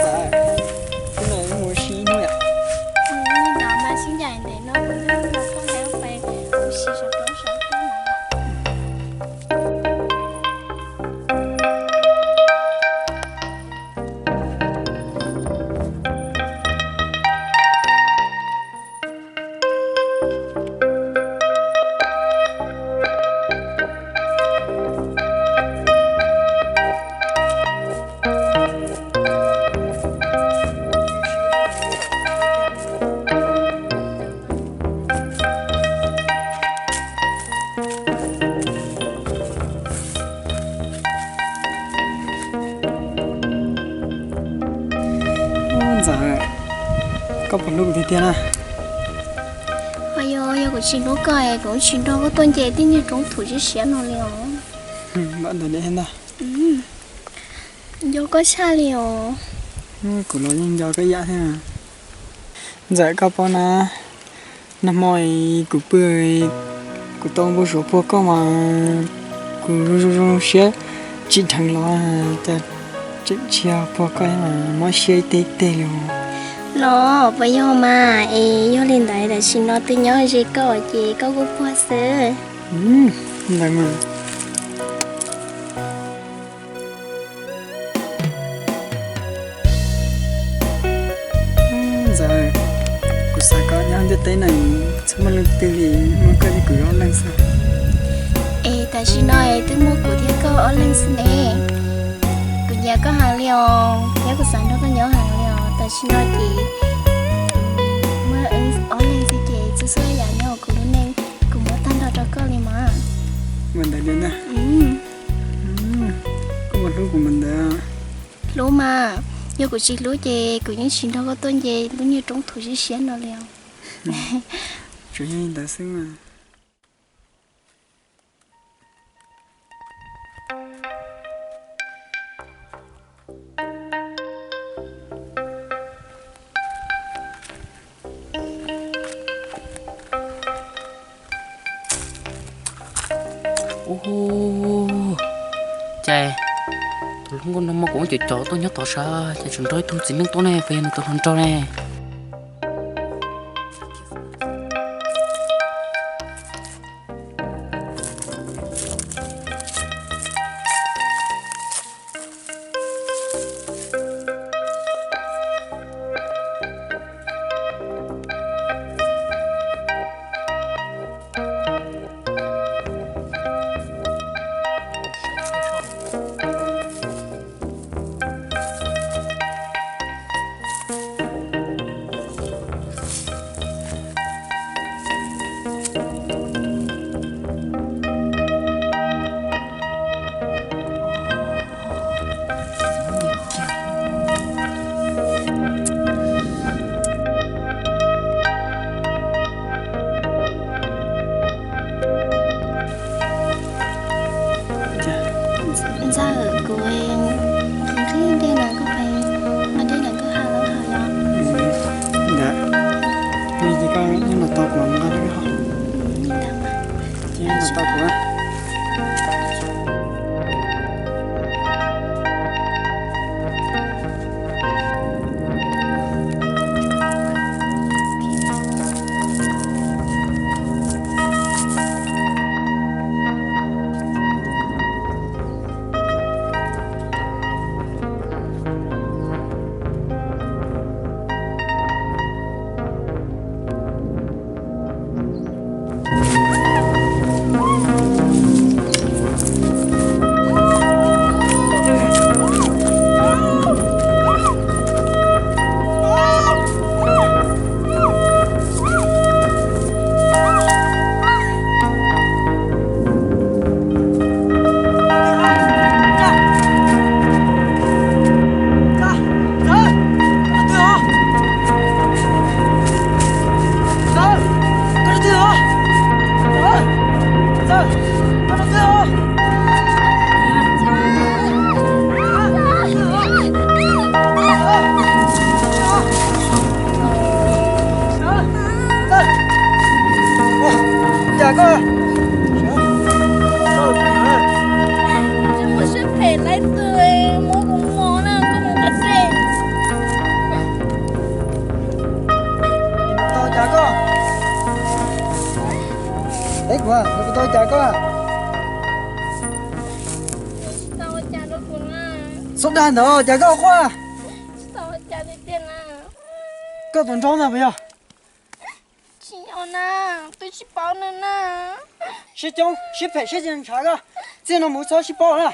Ntxawm, hnub no mus ua si ib hnub yom? Ntawd mas sib ncaim ntev no kuv thiaj los koj hais ua pais ua si saum roob saum kub no. Ntxawm, koj puas hlub kuv tiag tiag na? Ho yog, yog kuv tsis hlub koj es kuv tsis nrog koj tuaj nce tib niag roob thuv siab siab no li os. Npam ntawd ne ntag. Nco koj tshaj li os. Kuv los yeej nco koj ib yam thiab. Ntxawm, koj paub na, nag hmo kuv pw, kuv tau npau suav puag koj mas kuv zoo zoo siab tsim dheev los cas tseem tsis yog puag koj mas mob siab ib teg teg li. Los puas yog mas es yog li ntawd tam sim no twb nyob ze koj ces koj kuj puag xwb. Ntawd mas. Ntxawm, kuv xav kom nyob ntiaj teb no txhob muaj leej twg li, muaj koj thiab kuv ob leeg xwb. Es tam sim no twb muaj kuv thiab koj ob leeg xwb ne. Kuv nyiam koj heev li os, thiab kuv xav nrog koj nyob heev li os. Tam sim no ces muaj ob leeg xwb ces txhua txhua yam nyob hauv kuv lub neej kuv muab tag nrho rau koj li mas. Ua ntawd li ntag. Koj puas hlub kuv mas ntawd? Hlub mas, yog kuv tsis hlub ces kuv yeej tsis nrog koj tuaj nce lub niag roob thuv siab siab no li os. Tsuas yog li ntawd xwb mas. Ub, cas tus hluas nkauj no mas kuv cov cov tuaj nyob tod sav, cas tseem nrog ib tug txiv neej tuaj ne, puas yog nws tus hluas nraug ne? Koj tau ua cas rau kuv na? Txhob dag ntawd, cas koj quaj? Koj tus nraug na puas yog? Tsis yog na, twb sib paub na na. Sib coob sib phem sib ntshav koj, txij no mus txhob sib paub na.